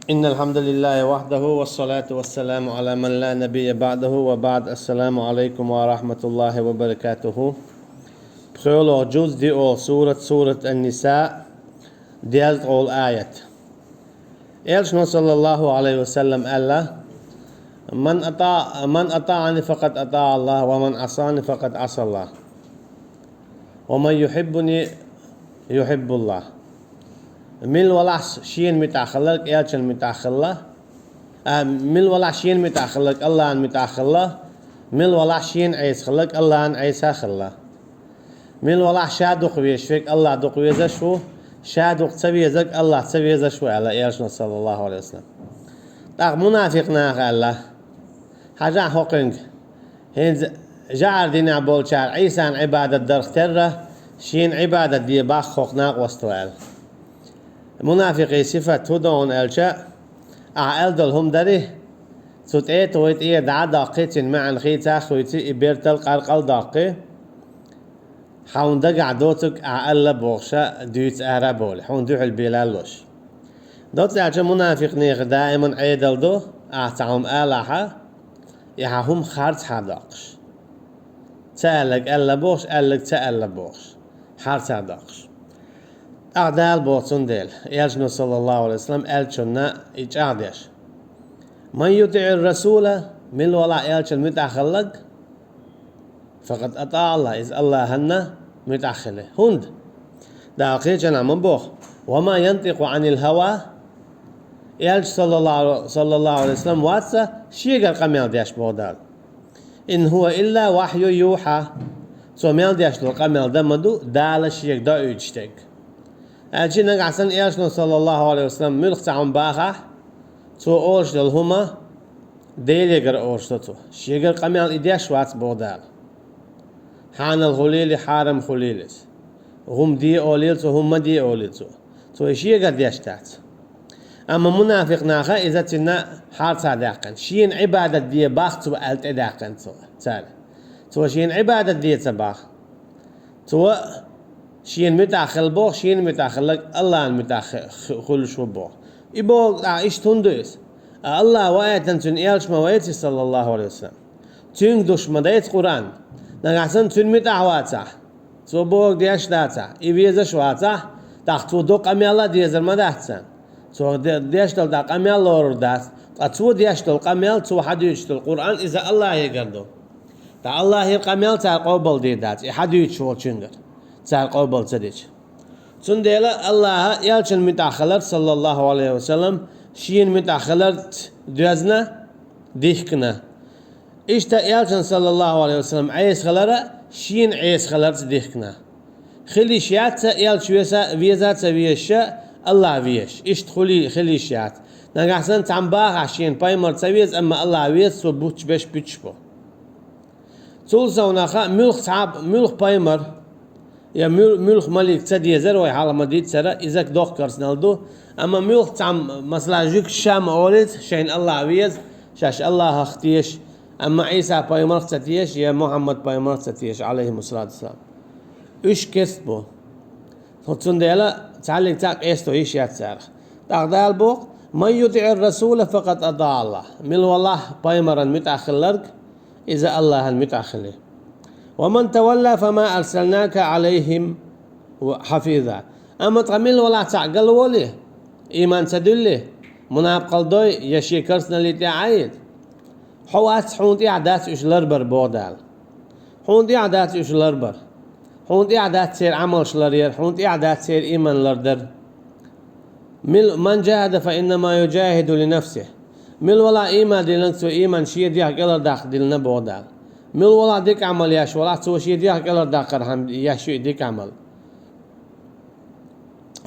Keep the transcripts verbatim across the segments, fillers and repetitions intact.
إن الحمد لله وحده والصلاة والسلام على من لا نبي بعده وبعد. السلام عليكم ورحمة الله وبركاته. ПхоьалгӀа жуз, диъолгӀа сурат, сурат Ан-Ниса, дезткъола аят. Элчано, саллаллаху Ӏалайхи ва саллам, аьлла: «من أطاع، من أطاعني فقد أطاع الله، ومن عصاني فقد عصى الله». «ومن يحبني يحبه الله». Мила валахь шена муьтӀахь хилларг Элчанна муьтӀахь хилла, а, мила валахь шена муьтӀахь хилларг Аллахьна муьтӀахь хилла, мила валахь шена Ӏеса хилларг Аллахьна Ӏеса хилла. Мила валахь ша дукха везаш верг Аллахь дукха везаш ву, ша дукха ца везарг Аллахь ца везаш ву, аьлла Элчано, саллаллаху Ӏалайхи ва саллам. ТӀаккха мунафикъ наха аьлла: «Хьажахь хӀокхуьнга, хӀинца жӀар динехь болчара Ӏийсан Ӏибадат дарх терра, шена Ӏибадат де боху хӀокху накъосто», аьлла. Мунафикъийн сифат хӀун ду хьуна аьлча, ахьа аьлла долу хӀума дарий, цу тӀе а тухий, тӀера дӀа а доккхий, цуьнан маьӀна хийца а хуьйций, и бертал къаркъал а доккхий, хьуна дагахь доцург ахьа аьлла бохуш, дуьйцу ара а бовлий, хьуна дуьхьал белаллаш. Доцца аьлча, мунафикъ нехан даиман Ӏедал ду, ахьа цхьа хӀума алахьа, и хьан хӀума харцахьа доккхуш. Ца аьлларг аьлла бохуш, аьлларг ца аьлла бохуш, харцахьа доккхуш. ТӀаккха Дала боху цундела, Элчано, саллаллаху Ӏалайхи ва саллам, аьллачунна и чӀагӀдеш: «من يطع الرسول», мила валахь Элчанна муьтӀахь хилларг, «فقد أطاع الله», иза Аллахьанна муьтӀахь хили. ХӀунда? Дала кхечанхьа ма боху: «وما ينطق عن الهوى», Элча, саллаллаху, саллаллаху Ӏалайхи ва саллам, вац-кх шегара къамел деш, боху Дала. «إن هو إلا وحي يوحى». Цо мел деш долу къамел дан ма ду, Дала шега доуьйтуш дерг. Аьлча нагахь санна Элчано, саллаллаху Ӏалайхи ва саллам, муьлхха цхьа хӀума бахахь, цо олуш долу хӀума Делегара олуш до цо. Шегара къамел и деш вац, боху Дала. Хьанал хуьлийла, хьарам хуьлийла иза. ХӀума де олийла цо, хӀума ма де олийла цо. Цо и шегара деш дац. Амма мунафикъ наха иза цуьнан харцахьа даьккхина. Шена Ӏибадат де боху цо аьлла тӀедаьккхина цо, цара. Цо шена Ӏибадат де ца боху. Цо шена муьтӀахь хила боху, шена муьтӀахь хилларг Аллахьна муьтӀахь хи-, хи-, хуьлуш ву боху. И боху тӀаккха иштта хӀунда ду иза? А Аллахь ваийтина цуьнан Элча ма вайций, саллаллаху Ӏалайхи ва саллам. Цуьнга душ ма дайца Къуръан. Нагахь санна цуьнан муьтӀахь вацахь, цо бохург деш дацахь, и везаш вацахь, тӀаккха цо до къамел а дезар ма дац царна. Цо де-, деш долу дӀа къамел лорур дац, ткъа цо деш долу къамел, цо хьадуьйцуш долу Къуръан, иза Аллахьегара ду. Ткъа Аллахьера къамел цара къобал дийр дац, и хьадуьйцуш волчуьнгара цара къобал ца дича. Цундела Аллахьа Элчанна муьтӀахь хилар, саллаллаху Ӏалайхи ва саллам, шена муьтӀахь хиларца доьзна, дихкина. Иштта Элчанна, саллаллаху Ӏалайхи ва саллам, Ӏеса хилар а шена Ӏеса хиларца дихкина. Хила йиш яц ца Элча веса, веза а ца везаш, Аллахь везаш. Иштта хуьлий-, хила йиш яц. Нагахь санна цхьамма бахахь шена пайхамар ца веза, амма Аллахь веза, цо буьтуш берш буьтуш бу. Цул совнаха муьлхха цхьа а, муьлхха пайхамар я муьл-, муьлхха малик ца дезара вай хьалха ма-дийццара, иза доккха керстаналла ду, амма муьлхха цхьамма, масала, жуьгташа ма олийца, шайна Аллахь веза, шаьш Аллахьах теша, амма Ӏийса пайхамарх ца теша я Мухьаммад пайхамарх ца теша, Ӏалайхимуссалату вассалам. Уьш керста бу. Цундела цхьаллиг цхьаъ къесто йиш яц царах. ТӀаккха Дала боху: «من يطع الرسول فقد أطاع الله». Мила валахь пайхамаран муьтӀахь хилларг, иза Аллахьан муьтӀахь хили. «ومن تولى فما أرسلناك عليهم حفيظا». Амма ткъа мила валахь цхьаъ галволий, ийман ца дуьллий, мунапкъалла дой я шен керстаналлин тӀе Ӏайда, хьо вац, хьуна тӀехь дац уьш ларбар, боху Дала. Хьуна тӀехь дац уьш ларбар. Хьуна тӀехь дац церан Ӏамалш ларъяр, хьуна тӀехь дац церан ийман лардар. Мил-, «من جاهد فإنما يجاهد لنفسه». Мила валахь ийман диллинарг, цо ийман шен дегӀ кӀелхьардаккха диллина, боху Дала. Мила валахь дика Ӏамал еш валахь, цо шен дегӀ кӀелхьардаккхархьама еш ю и дика Ӏамал.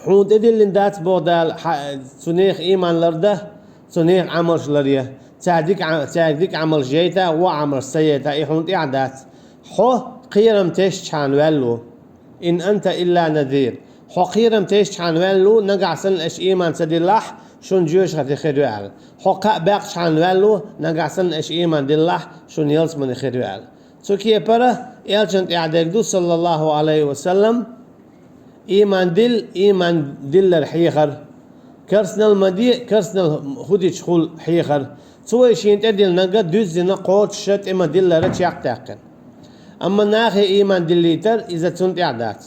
Хьуна тӀедиллина дац, боху Дала, хьа-, цу нехан ийман лардан, цу нехан Ӏамалш ларъян. Цара дика Ӏа-, цаьрга дика Ӏамалш яйта, вон Ӏамалш ца яйта, и хьуна тӀехь дац. Хьо кхерам тесчхьана ваьлла ву. «إن أنت إلا نذير». Хьо кхерам тесчхьана ваьлла ву, нагахь санна аша ийман ца диллахь, шуна жоьжахати хир ю аьлла. Хьо кхаъ баьккхачхьана ваьлла ву, нагахь санна аша ийман диллахь, шуна ялсамани хир ю аьлла. Цу кепара Элчанна тӀехь дерг ду, саллаллаху Ӏалайхи ва саллам, ийман дилла, ийман диллар хьехар. Керстанал ма де, керстанал хӀу дича хула хьехар. Цо вай шена тӀедиллинарг дуьззина, кхочуш, тӀе ма-диллара чекхдаьккхина. Амма нахе ийман диллийтар, иза цунна тӀехь дац.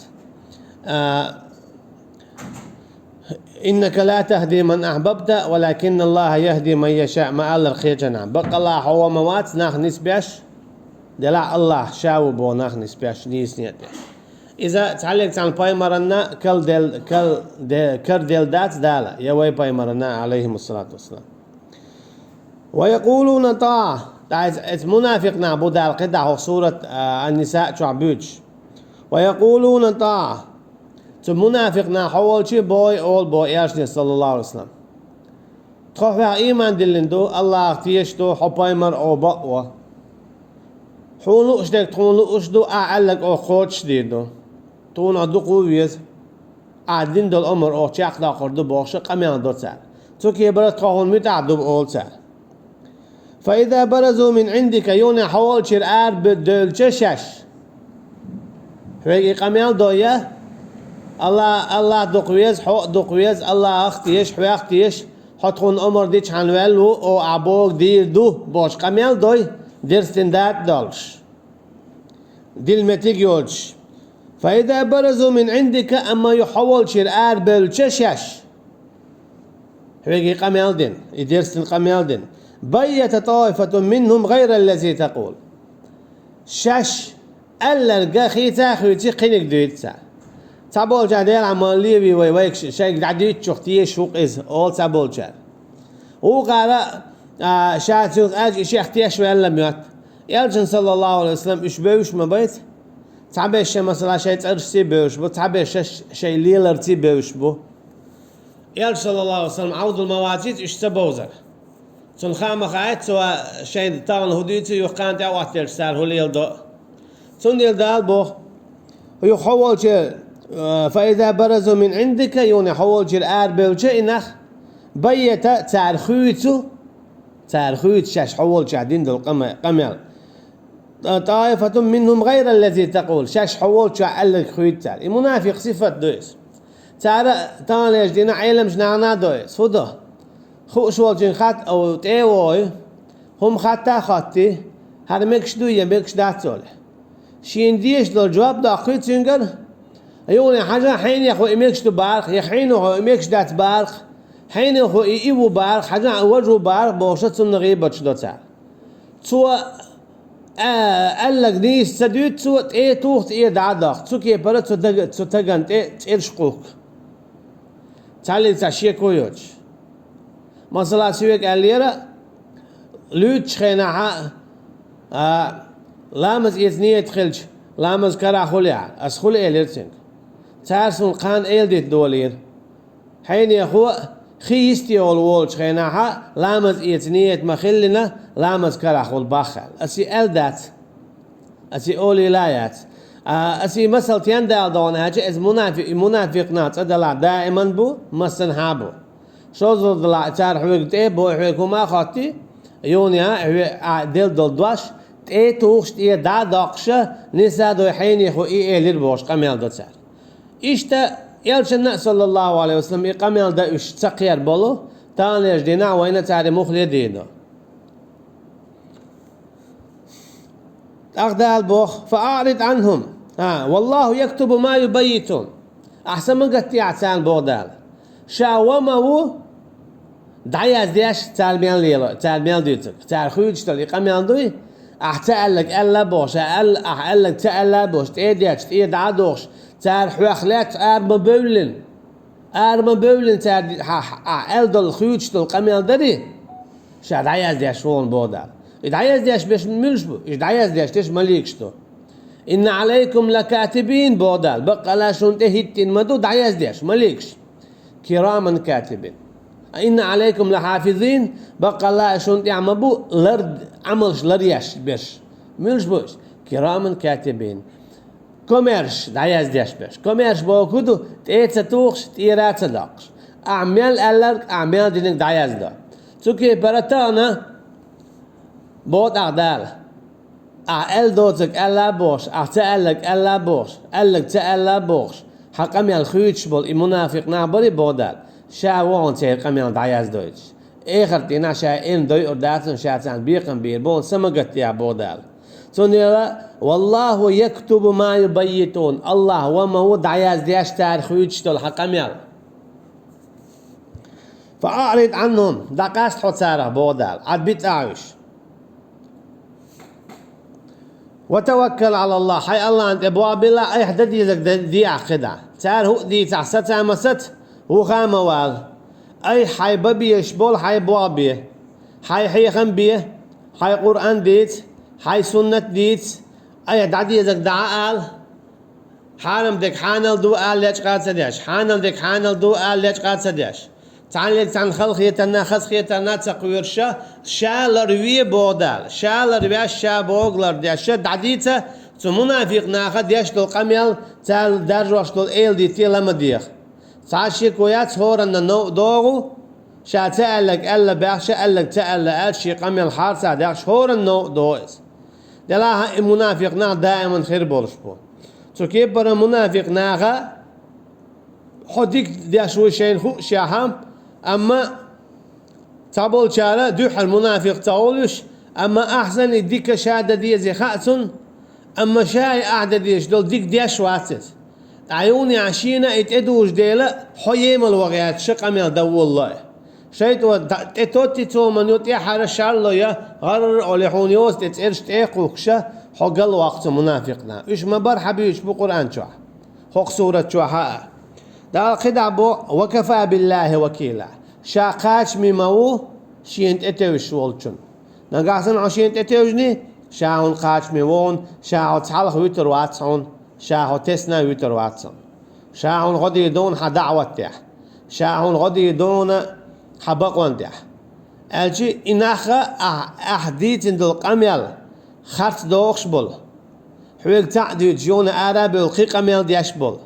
А, «إنك لا تهدي من أحببت ولكن الله يهدي من يشاء», ма аллара кхечанхьа. Баккъалла хьо ван ма вац нах нисбеш, делахь Аллахь ша ву боху нах нисбеш, нийсонна а тӀе. Иза цхьаллиг цхьана пайхамарна кал дел-, кал де-, кара делла дац Дала, я вай пайхамарна, алейхимуссалату вассалам. «ويقولون طاعة». ТӀаккха иза, иза мунафикъ нах бу Дала кхидӀа хӀокху сурат, а, Ан-Ниса чохь буьйцуш. «ويقولون طاعة». Цу мунафикъ наха хьо волчу боху, олу боху элчане, саллаллаху алейхи ва саллям. Тхо хьох ийман диллина ду, Аллахах тешаш ду, хьо пайхамар а бакъо. Хьуна лууш дерг тхуна лууш ду, ахь аьлларг оха кхочушдийр ду. Тхуна дукха ву веза. Ахь дина долу омра оха чекхдоккхур ду бохуш а къамел до цара. Цу кепара тхо хьуна муьтӀахь ду олу цара. «فإذا برزوا من عندك», юха хьо волчуьра ара бе-, девлча шаьш. Хьоьга и къамел дой я? Алла-, Аллах дукха веза, хьо а дукха веза, Аллахах тешаш, хьох тешаш, хьо тхуна омра дичахьана ваьлла ву, оха ахь бохург дийр ду бохуш къамел дой, дерстина датӀа долуш. Дилла меттиг йоцуш. «فإذا برزوا من عندك», амма юха хьо волчуьра ара бевлча шаьш. Хьоьга и къамел дина, и дерстина къамел дина. «بيت طائفة منهم غير الذي تقول». Шаьш аьлларг хийца а хуьйций, кхиниг дуьйцу цара. Цхьаболчара, делахь ма леви вай, вайга ш-, шайга дӀадуьйцучух тешаш ву-кх иза, олу цхьаболчара. Вукхара, а, ша цуьнга аьлча, и шех теш ваьлла моьтту. Элчанна, саллаллаху алейхи ва саллям, уьш бевзаш ма бац. Цхьаберш шайн, масала, шайн цӀерашций бевзаш бу, цхьаберш шайн леларций бевзаш бу. Элча, саллаллаху алейхи ва саллям, Ӏовдал ма вацийца уьш ца бовзар. Цунна хаа ма хаьа, цо шайна тахана хӀу дуьйцу, юха кхана тӀе а оттаелча, цара хӀу леладо. Цундела Дала боху: «Юха хьо волчу, э, فإذا برزوا من عندك», юха хьо волчуьра арабевлча и нах, «بيت», цара хуьйцу, цара хуьйцу шаьш хьо волчохь дина долу къама-, къамел. «طائفة منهم غير الذي تقول», шаьш хьо волчохь аьлларг хуьйцу цара. И мунафикъ сифат ду иза. Цара таханлерчу дийнахь Ӏеламчу нахана а до иза. ХӀун до? Хууш волчуьнга хатта, о, тӀе а вогӀий, хӀума хатта а хоттий, хӀара мегаш дуй я мегаш дац олий. Шена дезаш долу жоп доккхуьйту цуьнгара, юха хьажа, хьенехо и мегаш ду бахарх, я хьенехо и мегаш дац бахарх, хьенехо и и ву бахарх, хьажа, и важа ву бахарх бохуш, цунна гӀийбаташ до цара. Цо, а, аьлларг нийса ца дуьйцу цо, тӀе а туху, тӀера дӀа а доккху, цу кепара цу дага-, цу тагана тӀе цӀераш кхухку. Цхьаллиг цхьа шеко йоцуш. Масала, соьга аьллера, луьйчучу хенахь а, а, ламаз эца нийят хилча, ламаз карахь хуьлу ахь, ас хуьлу элира цуьнга. Цара суна кхана эладита долийра. Хьенехо хи йистехула волчу хенахь а ламаз эца нийят ма-хиллина, ламаз карахь хуьлу баххал. Ас и аьлла дац. Ас и олийла а яц. А, ас и масал стенна дала догӀу аьлча, иза мунафи-, мунафикъ нах цӀа далахь даиман бу, массанхьа а бу. ШозлагӀа далахь цара хьоьга тӀе а бой, хьоьга хӀума а хоттий, юха а хьоьга а делла долу дош, тӀе а тухуш, тӀера дӀа а доккхуша, нийса а дой, хьенехо и элира бохуш къамел до цара. Иштта элчанна а, саллаллаху алейхи ва саллям, и къамел дан уьш ца кхера болу, таханлерчу дийнахь вайна цара и мухле дийр ду. ТӀаккха Дала боху: «فأعرض عنهم. А, والله يكتب ما يبيتون». Ахьа са ма гатде ахь царна, боху Дала. Ша ван ма ву, дӀаяздеш цара мел лело, цара мел дуьйцург. Цара хуьйцуш долу и къамел дуй, ахьа ца аьлларг аьлла а бохуш, ахьа аьлла-, ахьа аьлларг ца аьлла а бохуш, тӀе а детташ, тӀера дӀа а дохуш, цара хьох лаьцна ара ма бевллина. Ара ма бевллина цара ди-, хьа-, хьа-, ахьа аьлла долу, хуьйцуш долу къамел дарий, ша дӀаяздеш ву хьуна, боху Дала. И дӀаяздеш берш муьлш бу? Иштта дӀаяздеш дерш маликаш ду. «إن عليكم لكاتبين», боху Дала. Баккъалла шуна тӀе хӀиттийна ма ду дӀаяздеш маликаш. «كراما كاتبين». «إن عليكم لحافظين», баккъалла шуна тӀехь ма бу лар-, Ӏамалш ларъеш берш. Муьлш бу уьш? «كراما كاتبين». Комаьрша дӀаяздеш берш. Комаьрша бохург хӀун ду? ТӀе а ца тухуш, тӀера а ца доккхуш. Ахьа мел аьлларг, ахьа мел динарг дӀаяздо. Цу кепара тахана, боху тӀаккха Дала, ахьа аьлла доцург аьлла а бохуш, ахьа ца аьлларг аьлла а бохуш, аьлларг ца аьлла а бохуш, хьан къамел хуьйцуш болу и мунафикъ нах барий, боху Дала, ша ву хьуна церан къамел дӀаяздойтуш. Эхарт дийнахь ша эрна дойур дац хьуна, ша царна бекхам бийр бу хьуна, са ма гатде боху Дала. Цундела, «Валлаху яктубу ма юбаййитун», Аллах ва ма ву дӀаяздеш цара хуьйцуш долу хьан къамел. «Фа аърид Ӏанхум», дӀакъаста хьо царах боху Дала, Ӏад бита уьш. «Ва таваккал Ӏала Аллах», хьайн Аллахьна тӀе болх билла, айхьа дан дезарг дан де ахь кхидӀа. Цара хӀуъа дийцахь, саца ма саца, вуха а ма вала. Айхьа хьайн бан безаш болу, хьайн болх бе. Хьайн хьехам бе, хьайн Къуръан дийца, хьайн суннат дийца, айхьа дӀадезарг дӀа а ала. Хьарам дерг хьанал ду ала лечкъа а ца деш, хьанал дерг хьанал ду ала лечкъа а ца деш. Цхьаьнниг цхьаьна халахетарна, хазахетарна ца кхоьруш, ша ларве боху Дала, ша ларвеш, ша бохург лардеш, дӀадийца цу мунафикъ наха деш долу къамел, царна даржош долу эладитте ла ма деха. Цхьа а шеко яц, хӀоранна новкъа догӀу, ша ца аьлларг аьлла баьхча, аьлларг ца аьлла аьлча, шен къамел хьарца а даьхча, хӀоранна новкъа догӀу иза. Делахь а и мунафикъ нах даиман хир болуш бу. Цу кепара мунафикъ наха хьо дика деш вуй шайна хууш яхьа, амма цхьаболчара дуьххьара мунафикъ ца гӀулуш, амма ахь санна и дика ша дан дезий хаьа цунна, амма ша и ахь дан дезаш долу дика деш вац иза. Ткъа юханехьа шена и тӀедужу дела, хьо емал ваха гӀерташ ша къамел дан волалой. ШайтӀо тӀе тоттий цо ма ю, тӀаьхьара шарло я, гӀарра олий хьуна йоцу тӀе цӀераш тӀе а кхухкуш, хьо галваккха цу мунафикъна. Уьш ма бара хьан буьйцуш бу Къуръан чохь. ХӀокху сурат чохь а. Дала кхидӀа бо: «Ва кафа биллахи вакила». Ша кхачаме ма ву шена тӀетевжаш волчун. Нагахь санна хьо шена тӀетевжиний, ша хьуна кхачаме ву хьуна, ша хьо цхьалха вуьтур вац хьуна, ша хьо тесна а вуьтур вац хьуна. Ша хьуна гӀо дийр ду хьуна хьан даӀват тӀехь. Ша хьуна гӀо дийр ду хьуна хьан бакъонна тӀехь. Аьлча и нах а ахь, ахь дийцина долу къамел харц дохуш болу. Хьоьга цхьаъ дуьйцуш, юхана ара а бевлла кхин къамел деш болу.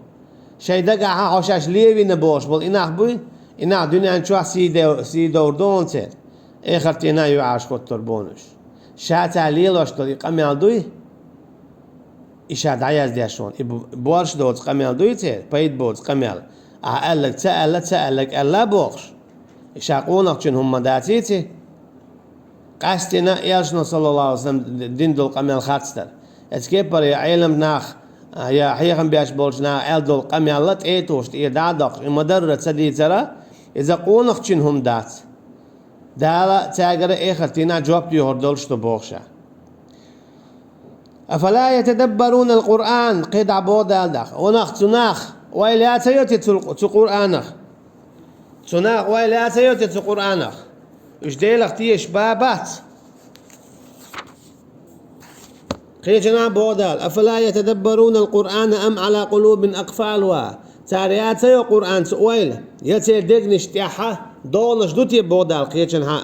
Шайн дагахь хьо шаьш левина бохуш болу и нах буй, и нах дуьнен чохь сий де-, сий довр ду хьуна церан, эхартана а юьхьӀаьржа хӀоттур бу хьуна уьш. Ша цара лелош долу и къамел дуй, и ша дӀаяздеш ву хьуна, и бу-, борш доцу къамел дуй церан, пайда боцу къамел. Ахьа аьлларг ца аьлла, ца аьлларг аьлла а бохуш. И ша къонахчун хӀума ма даций ци? Къаьсттина элчано, саллаллаху алейхи ва саллям, дина долу къамел харцдар. Эцу кепара я Ӏелам нах, я хьехам беш болчу наха аьлла долу къамелла тӀе а тухуш, тӀера дӀа а доккхуш, и ма-дарра ца дийцара, иза къонахчун хӀума дац. Дала цаьргара эхартана жоп доьхур долуш ду боху ша. «Афала ятадаббаруна ал-Къуръан», кхидӀа боху Дала даха. Ва нах, цу нах, ойла яц йоций цу, цу Къуръанах? Цу нах ойла яц йоций цу Къуръанах? Уьш Делах тешаш ба, бац? Кхечанхьа боху Дала: «Афала ятадаббаруна ал-Къуръана ам ала къулубин акъфалуха?» Цара яц йо Къуръанца ойла? Я церан дегнаш тӀехь догӀанаш ду те, боху Дала кхечанхьа?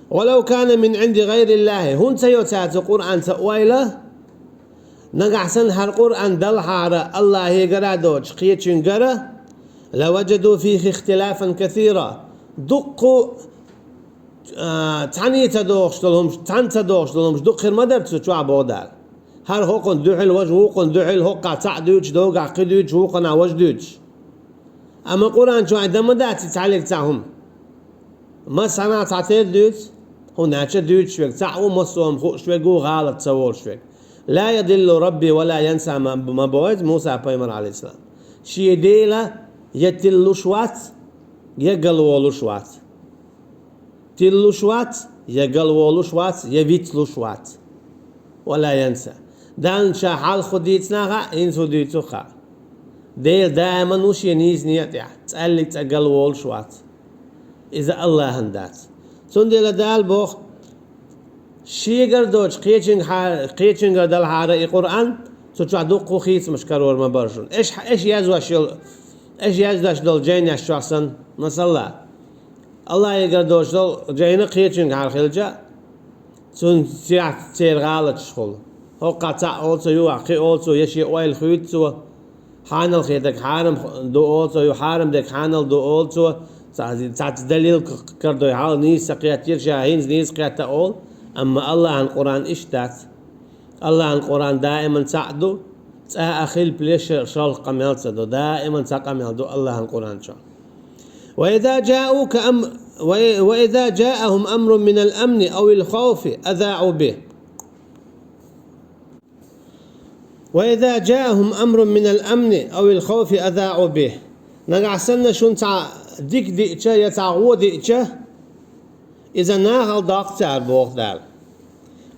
«Ва лав кана мин Ӏинди гӀайриллахи», хӀунда ца йо цара цу Къуръанца ойла? Нагахь санна хӀара Къуръан далахьара Аллахьегара доцуш кхечуьнгара, «ла важаду фихи ихтилафан касира». Дуккха, а, цхьаьна ца догӀуш долу хӀумаш, цхьаьна ца догӀуш долу хӀумаш дукха хир ма дара цу чохь, боху Дала. ХӀара хӀокхунна дуьхьал, важа вукхунна дуьхьал, хӀокхахь цхьаъ дуьйцуш, догахь кхин дуьйцуш, вукхунна важа дуьйцуш. Амма Къуръан чохь дан ма дац и цхьаьллиг цхьа хӀума. Массанхьа цхьатерра дуьйцу, хӀунда аьлча дуьйцуш верг цхьаъ ву, массо а хӀума хууш верг ву, гӀалат ца волуш верг. «Ла ядиллу Рабби ва ла янса», ма, ма боху иза Муса пайхамар, алейхиссалам. Шен Дела я тиллуш вац, я галволуш вац. Тиллуш вац, я галволуш вац, я вицлуш вац. «Ва ла янса». Далла ша хьалха хӀун дийцина хаьа, хӀинца хӀун дуьйцу хаьа. Дела даиман ву шен нийсане а тӀехь, цкъа а галволуш вац. Иза Аллахьан дац. Цундела Дала боху, шегара доцуш кхечуьнга хьа-, кхечуьнгара далахьара и Къуръан, цу чохь дуккха хийцамаш карор ма бара шуна. Эш, эш яздеш йолу, эш яздеш долу жайнеш чохь санна, масала, Аллахьегара доцуш долу жайна кхечуьнгахьара хилча, цунна цехьа церан гӀалаташ хуьлу. ХӀокхахь цхьаъ олу цо, юххехь кхин олу цо, я шен ойла хуьйцу цо, хьанал хетарг хьарам ду олу цо, ю хьарам дерг хьанал ду олу цо, цхьа-, цхьацца далил к-, карадой хьала, нийса ца кхеттира ша, хӀинца нийса кхетта олу, амма Аллахьан Къуръан иштта дац. Аллахьан Къуръан даиман цхьаъ ду, цкъа а хилпале ша-, шалха къамел ца ду, даиман цхьа къамел ду Аллахьан Къуръан чохь. وإذا جاءوك أم وإذا جاءهم أمر من الأمن أو الخوف أذاعوا به وإذا جاءهم أمر من الأمن أو الخوف أذاعوا به. Нагахь санна шуна цхьа дика диъча я цхьа гӀо диъча, иза нахала доккху цара, боху Дала.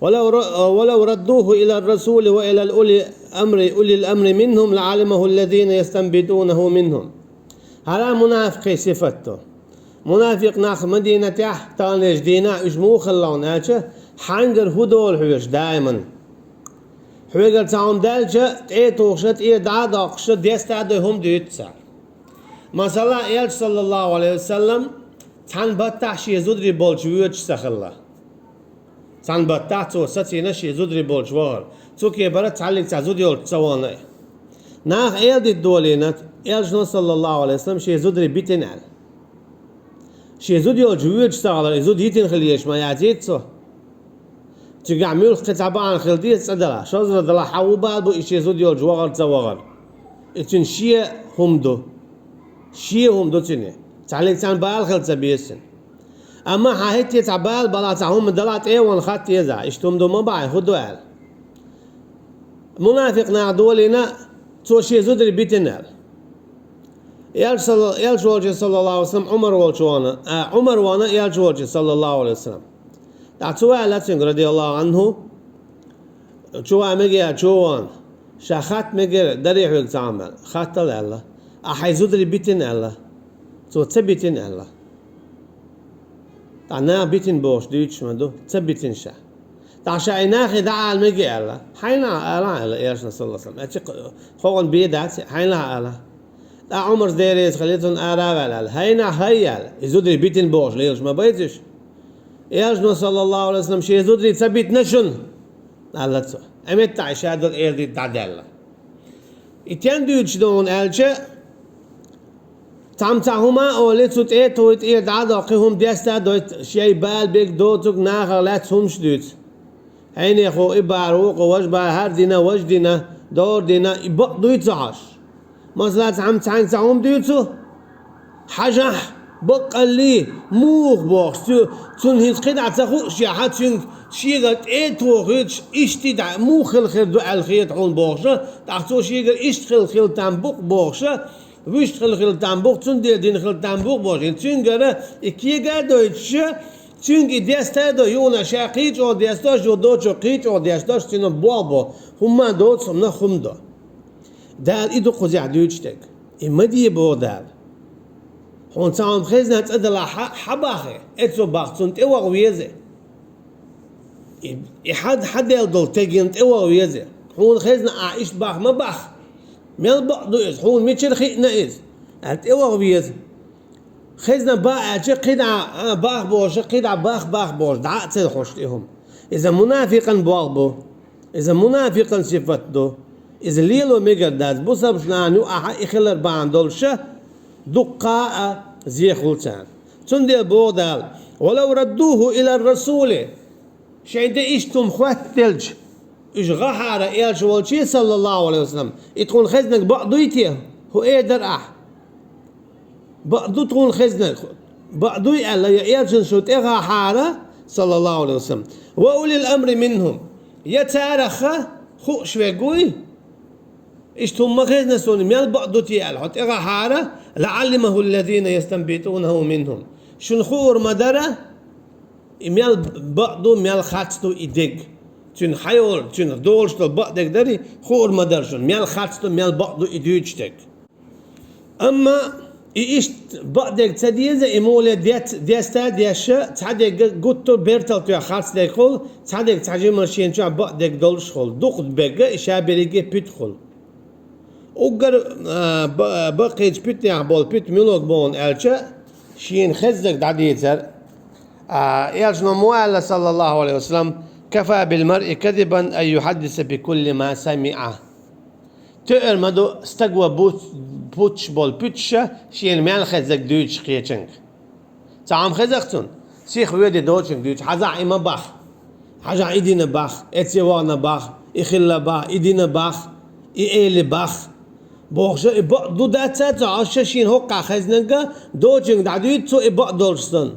ولو ر- ولو ردوه إلى الرسول وإلى أولي الأمر أولي الأمر منهم لعلمه الذين يستنبطونه منهم. ХӀара мунафикъийн сифат ду. Мунафикъ нах Мадинатехь таханлерчу дийнахь уьш муха хилла хьуна аьлча, хьаьнгара хӀун долу хьоьжуш даиман? Хьоьгара цхьа хӀума даьлча, тӀе а тухуша, тӀера дӀа а доккхуша, деста а дой хӀума дуьйцу цара. Масала, Элча, саллаллаху Ӏалайхи ва саллам, цхьана баттахь шен зударий болчу воьдуш ца хилла. Цхьана баттахь цо сацийна шен зударий болчу вахар. Цу кепара цхьаьллиг цхьа зуда йолчу ца вахана. Наха эр дитта долийна, Элчано, саллаллаху Ӏалайхи ва саллам, шен зударий битина аьлла. Шен зуда йолчу воьдуш ца хилар, и зуда йитина хила езаш ма яцийта цо. Цигахь муьлхха кхин цхьа бахьана хила деза цӀа далахь, шозлагӀа далахь, хьан хӀун бала бу и шен зуда йолчу вахар ца вахар? И цуьнан шен хӀума ду. Шен хӀума ду цуьнан. Цхьаьллиг царна бала хила ца беза цуьнан. Амма хьан хӀетте цхьа бала балахь, цхьа хӀума далахь, тӀе а вахана хатта еза, иштта хӀума ду ма бахьа, хӀун ду аьлла. Мунафикъ наха долийна, цо шен зударий битина аьлла. Элча, салла- Элча волчу, саллаллаху Ӏалайхи ва саллам, Ӏумар волчу вахана, а, Ӏумар вахана Элча волчу, саллаллаху Ӏалайхи ва саллам. ТӀаккха цо аьлла цуьнга, радияллаху Ӏанху, чу ван мегар чу ван, ша хатта мегар дарий хьоьга цхьа хӀума аьлла. Хаттал аьлла. Ахь хьайн зударий битина аьлла. Цо ца битина аьлла. ТӀаккха наха битина бохуш дуьйцуш ма ду, ца битина ша. ТӀаккха ша и нахе дӀаала мега аьлла. Хьайна а ала аьлла, Элчано, саллаллаху Ӏалайхи ва саллам. Аьлча кхо- кхо гӀун бен дац, хьайна а ала. ТӀаккха Ӏумарс дерриг хила цунна ара а ваьлла аьлла. Хьайна а хьай аьлла. И зударий битина бохуш лелаш ма байца уьш. Элчано, саллаллаху Ӏалайхи ва саллам, шен зударий ца битина шуна, аьлла цо. Ӏа меттахь и ша долу эр дитта дӀадаьлла. И стен дуьйцуш ду хьуна аьлча, цхьамма цхьа хӀума а олий, цу тӀе а тухий, тӀера дӀа а доккхий, хӀума деста а дойту, шайн бала берг доцург нахах лаьцна хӀумаш дуьйцу. Хьенехо и бахьара вукхо важа бахьа, хӀара дина, важа дина, дора дина, и бакъ дуй ца хьожуш. Масала, цхьамма цхьаьнга цхьа хӀума дуьйцу, хьажахь, баккъаллий, муха бохуш, цу- цунна хӀинца кхидӀа ца хууш яхьа, цуьнга шегара тӀе а тухуьйтуш, иштта дӀа муха хила хир ду аьлла хета хьуна бохуша, тӀаккха цо шегара иштта хила хила там бу-кх бохуша, вуьшта хила хила там бу-кх, цундела дина хила там бу-кх бохуш, хӀинца цуьнгара и кега а дойтуша, цуьнга и деста а дой, юхана ша кхин чӀогӀа дестош, юха доцург кхин чӀогӀа дестош, цуьнан болх бо, хӀумма а доцу, хӀуманах хӀума до. Дала и ду кхузахь дуьйцуш дерг. И ма де боху Дала. Хьуна цхьа хӀума хезна цӀа далахь хьа, хьа бахе, эцо бахчунна тӀе ваха веза. И, и хьан, хьан делла долу тегина тӀе ваха веза. Хьуна хезна ахь иштта бах ма бах. Мел бакъ ду иза, хьуна мичара хиъна иза? Аьлла тӀе ваха веза. Хезна бах аьлча, кхидӀа а бах бохуша, кхидӀа бах бах бохуш, дӀа а ца хьош тӀе хӀума. Иза мунафикъан болх бу. Иза мунафикъан сифат ду. Иза лело мегар дац, бусалбаш нахана юкъахь и хилар бахьана долуша, дуккха а зехула царна. Цундела боху Дала: «Валав раддуху илар расули». Шайн де иштта хӀума хоттаделча, уьш гӀахьара Элча волчий, саллаллаху Ӏалайхи ва саллам, и тхуна хезнарг бакъ дуй те? ХӀун эр дара ахь? Бакъ ду тхуна хезнарг, бакъ дуй аьлла, я Элчанна шу тӀе гӀахьара, саллаллаху Ӏалайхи ва саллам, ва улил амри минхум, я цараха хууш верг вуй? Иштта хӀума ма хезна суна, мел бакъ ду те аьлла, хьо тӀе гӀахьара, лаӀалимаху ллазина ястанбитунаху минхум. Шуна хуур ма дара, и мел бакъ ду, мел харц ду и дерг. Цуьнан хьайолу, цуьнан долуш долу бакъдерг дарий, хуур ма дара шуна, мел харц ду, мел бакъ ду и дуьйцуш дерг. Амма и иштта бакъдерг ца деза, и муле дец-, деста а дешша, цхьа дерг гуттар бертал тоьхна харц дерг хуьлу, цхьа дерг цхьа жимма шена чохь бакъдерг долуш хуьлу, дукха берг и ша берриге пуьту хуьлу. Уггар, а, ба-, баккхийчу пуьтанех болу пуьту муьлхарг бу хьуна аьлча, шена хезнарг дӀадийцар. А, Элчано ма аьлла, саллаллаху Ӏалайхи ва саллам: «Кафа бил маръи казибан ан юхьаддиса би кулли ма самиӀа». Тоьар ма ду стага ван бу-, пуьтуш болу пуьташа шена мел хезнарг дуьйцуш кхечуьнга. Цхьа хӀума хеза-кх цунна, сиха воьдий доцург дуьйцу, хьажахь, и ма бах. Хьажахь, и дина бах, эцце вахана бах, и хилла бах, и дина бах, и эли бах. Бохуша, и бакъ ду дац цо, хьо ша шена хӀоккхахь хезнарг а, дочуьнга дӀадуьйцу цо и бакъ долуш санна.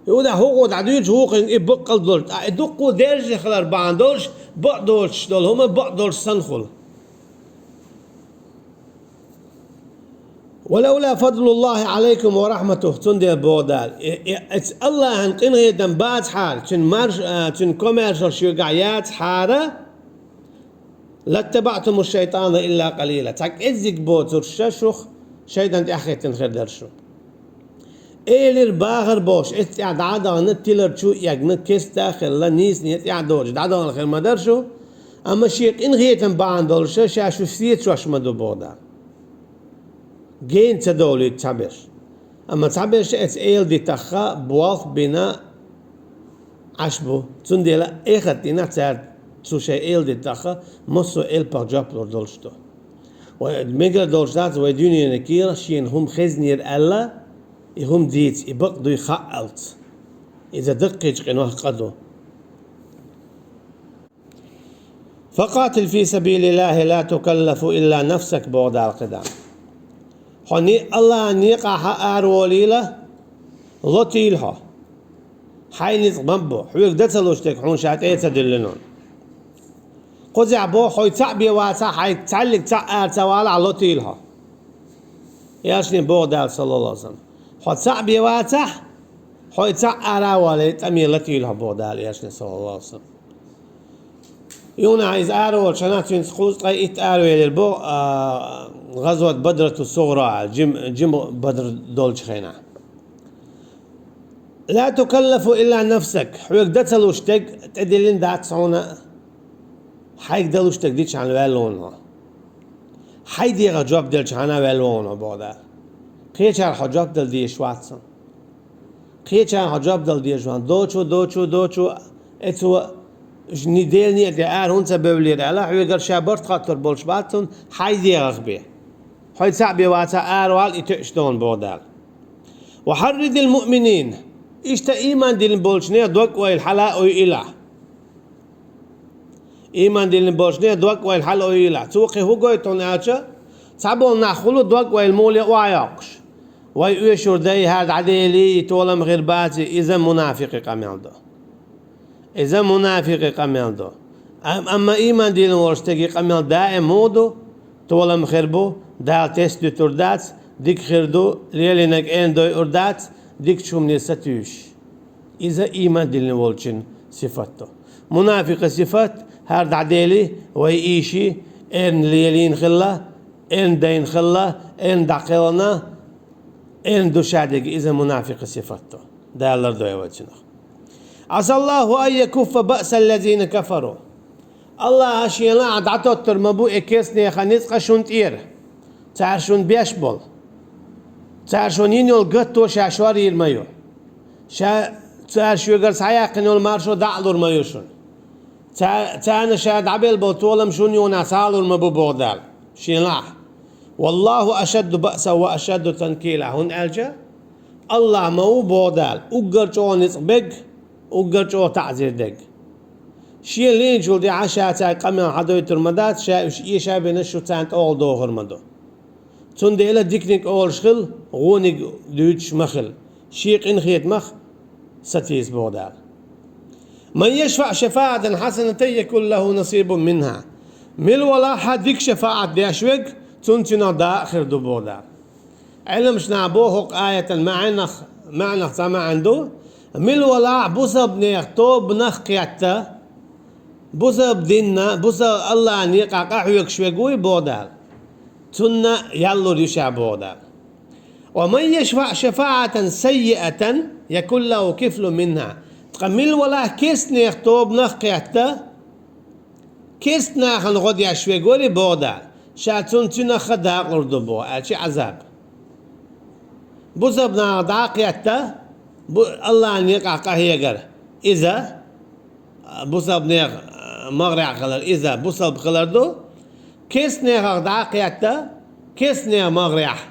И уьдахь хӀокхо дӀадуьйцу вукхуьнга и бакъ долуш, ткъа и дуккха дерза хилар бахьана долуш, бакъ доцуш долу хӀума бакъ долуш санна хуьлу. «Ва лавла фадлуллахи Ӏалайкум ва рахматух», цундела боху Дала, и, и, эцу Аллахьан къинхетам бацахьара, цуьнан марш-, а, цуьнан комаьршалла шуьгахь яцахьара, «латтабаътуму шайтана илла къалила». Цхьа кӀеззиг боцурш ша шух шайтан тӀаьхьахӀиттина хир дара шу. Элира бахар бохуш, эцу тӀехь дӀа а дахана, тилар чу а эгна, кеста а хилла, нийсане тӀаьхьа доцуш дӀадахана хир ма дара шу, амма шен къинхетам бахьана долуш ша шу сецош ма ду боху Дала. Гена ца довлуьйту цхьаберш. Амма цхьаберш эцу эладитахха болх бина Ӏаш бу. Цундела эхарт дийнахь цара цу шайн эладитахха массо а элпах жоп лур долуш ду. Вай мегар долуш дац вай дуьненан кийра шена хӀума хезнера аьлла, и хӀума дийца, и бакъ дуй хаалц. Иза даккхийчу къинойх къа ду. «Факъатил фи сабилиллахи ла тукаллафу илла нафсак», боху Дала кхидӀа. Хьо не-, Аллахьан некъахь араволийла, лотийла хьо. Хьайн ницкъ ма бу, хьоьга дан ца луш дерг хьуна ша тӀе а ца дуьллина. Кхузахь боху, хьо цхьаъ бен вацахь, хьайга цхьаьллиг цхьаъ ара ца валахь, лотийла хьо. Элчане боху Дала, саллаллаху алейхи ва саллям. Хьо цхьаъ бен вацахь, хьо цхьаъ ара а валий, тӀаме латийла хьо боху Дала, Элчане, саллаллаху алейхи ва саллям. Юна иза араволчу хенахь цуьнца кхузткъе итт аравелира боху, а, гӀазват Бадрату Сугъра аьлла, жим-, жима Бадр долчу хенахь. «Ла тукаллафу илла нафсак», хьоьга дан ца луш дерг тӀедиллина дац хьуна, хьайга дан луш дерг дичахьана ваьлла ву хьо. Хьайн дегӀах жоп делчахьана ваьлла ву хьо боху Дала. Кхечара хьо жоп дала дезаш вац хьуна. Кхечарна хьо жоп дала дезаш ван. Дочу, дочу, дочу, эцо недель а тӀе ара хӀунда ца бевллера аьлла, хьоьгара ша барт хаттар болуш бац цунна, хьайн дегӀах бе. Хьо цхьаъ бен вацахь, ара вала и тоьаш дона боху Дала. «Ва хьарридил муъминин». Иштта ийман диллина болчу нехан дог ойла хьала а ойла. Ийман диллина болчу нехан дог ойла хьала а ойла. Цо кхин хӀун гойту хьуна аьлча, цхьаболу нах хуьлу дог ойла муле а охьайоккхуш. Вай оьшур дай, хӀара дӀаделий, толам хир баций, иза мунафикъи къамел ду. Иза мунафикъи къамел ду. Ам-, амма ийман диллина волчу стеган къамел даим муха ду, толам хир бу, Дала тесна дуьтур дац, дика хир ду, лелийнарг эрна дойур дац, дикачу хӀумане сатуьйсуш. Иза ийман диллина волчун сифат ду. Мунафикъан сифат, хӀара дӀаделий, вай ийший, эрна лелийна хилла, эрна дайна хилла, эрна дӀакхелхина, эрна ду ша дерг, иза мунафикъан сифат ду. Дала лардойла вай цунах. «Ӏасаллаху ан якуффа баъсаллазина кафару». Аллаха шен лаахь дӀатоттур ма бу и керстанехан ницкъ шун тӀера. Цара шун беш болу. Цара шун йина йолу гатто ша шор йийр ма ю. Ша, цара шоьгара схьаяьккхина йолу маршо дӀа а лур ма ю шуна. Ца-, царна ша дӀабелла болу толам шун юханехь схьа а лур ма бу боху Дала. Шен лаахь. «Валлаху ашадду баъсан ва ашадду танкила», хӀунда аьлча Аллах ма ву боху Дала, уггар чӀогӀа ницкъ берг, уггар чӀогӀа таӀзир дерг. Шен лийначул тӀаьхьа ша цаьрга къамел хьадойтур ма дац, ша уьш эша бина шу царна тӀехула дохур ма ду. Цундела диканиг олуш хила, вониг дуьйцуш ма хила. Шен къинхетамах сатийса боху Дала. «Ман яшфаъ шафаъатан хьасанатан якун лаху насибун минха». Мила валахь а дика шафаӀат деш верг, цунна цуьнан дакъа хир ду боху Дала. Ӏеламнаха боху хӀокху аятан маьӀнах, маьӀнах цхьа маьӀна ду. Мила валахь а бусалбанех тобанах кхетта, бусалба динна, бусалба Аллахьан некъахь къахьоьгуш верг вуй боху Дала. Цунна ял лур ю ша боху Дала. «Ва ман яшфаъ шафаъатан саййиатан якун лаху кифлун минха». Ткъа мила валахь а керстанех тобанах кхетта, керста нахана гӀо деш верг вара боху Дала, ша цунна цуьнах а дакъа лур ду боху, аьлча Ӏазаб. Бусалба нахах дӀа а кхетта, бу-, Аллахьан некъахь къахьегар, иза, бусалбанех, а, магӀарехь хилар, иза бусалба хилар ду. Керстанехах дӀа а кхетта, керстанех магӀарехь,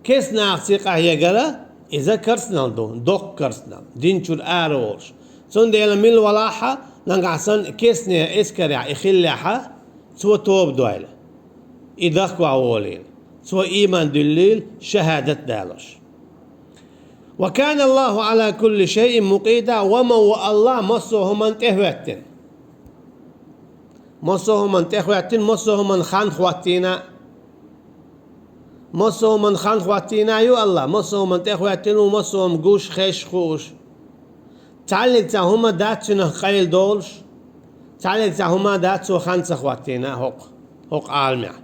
керста нахаца къахьегара, иза керстанал ду, доккха керстанал, дин чуьра ара волуш. Цундела мила валахь а, нагахь санна керстанех эскарехь и хиллехь а, цо тоба дойла. И дахкаволийла, цо ийман дуьллийла, шахӀадат далош. وكان الله على كل شيء مقيتا, ва ма ву АллахӀ массо а хӀуманна тӀехӀоьттина. Массо а хӀуманна тӀехӀоьттина, массо а хӀуманна хан хӀоттийна. Массо а хӀуманна хан хӀоттийна ю АллахӀ, массо а хӀуманна тӀехӀоьттина ву, массо а хӀума гуш, хезаш, хууш. Цхьаннега цхьа хӀума дац цунах къайладолуш, цхьаннега цхьа хӀума дац цо хан ца хӀоттийна хӀокху, хӀокху Ӏаламехь.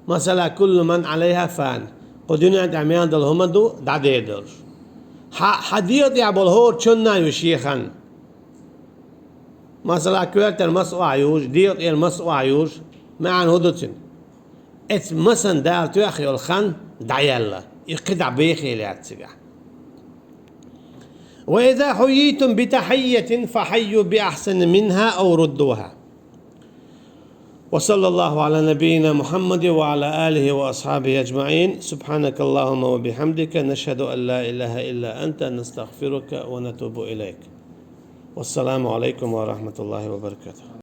Масала, كل من عليها فان. Кху дуьнен тӀехь мел долу хӀума ду дӀадер долуш. Хьан, хьан дегӀа тӀехь болу хӀора чонна ю шен хан. Масала, коьртара маса охьа южу, дегӀа тӀера маса охьа южу, маьӀна хӀун ду цуьнан? Эцу масана Дала тоьхна йолу хан дӀаяьлла, и кхидӀа бехийла яц цигахь. وإذا حييتم بتحية فحيوا بأحسن منها أو ردوها. وصلى الله على نبينا محمد وعلى آله وأصحابه أجمعين. سبحانك اللهم وبحمدك، نشهد أن لا إله إلا أنت، نستغفرك ونتوب إليك. والسلام عليكم ورحمة الله وبركاته.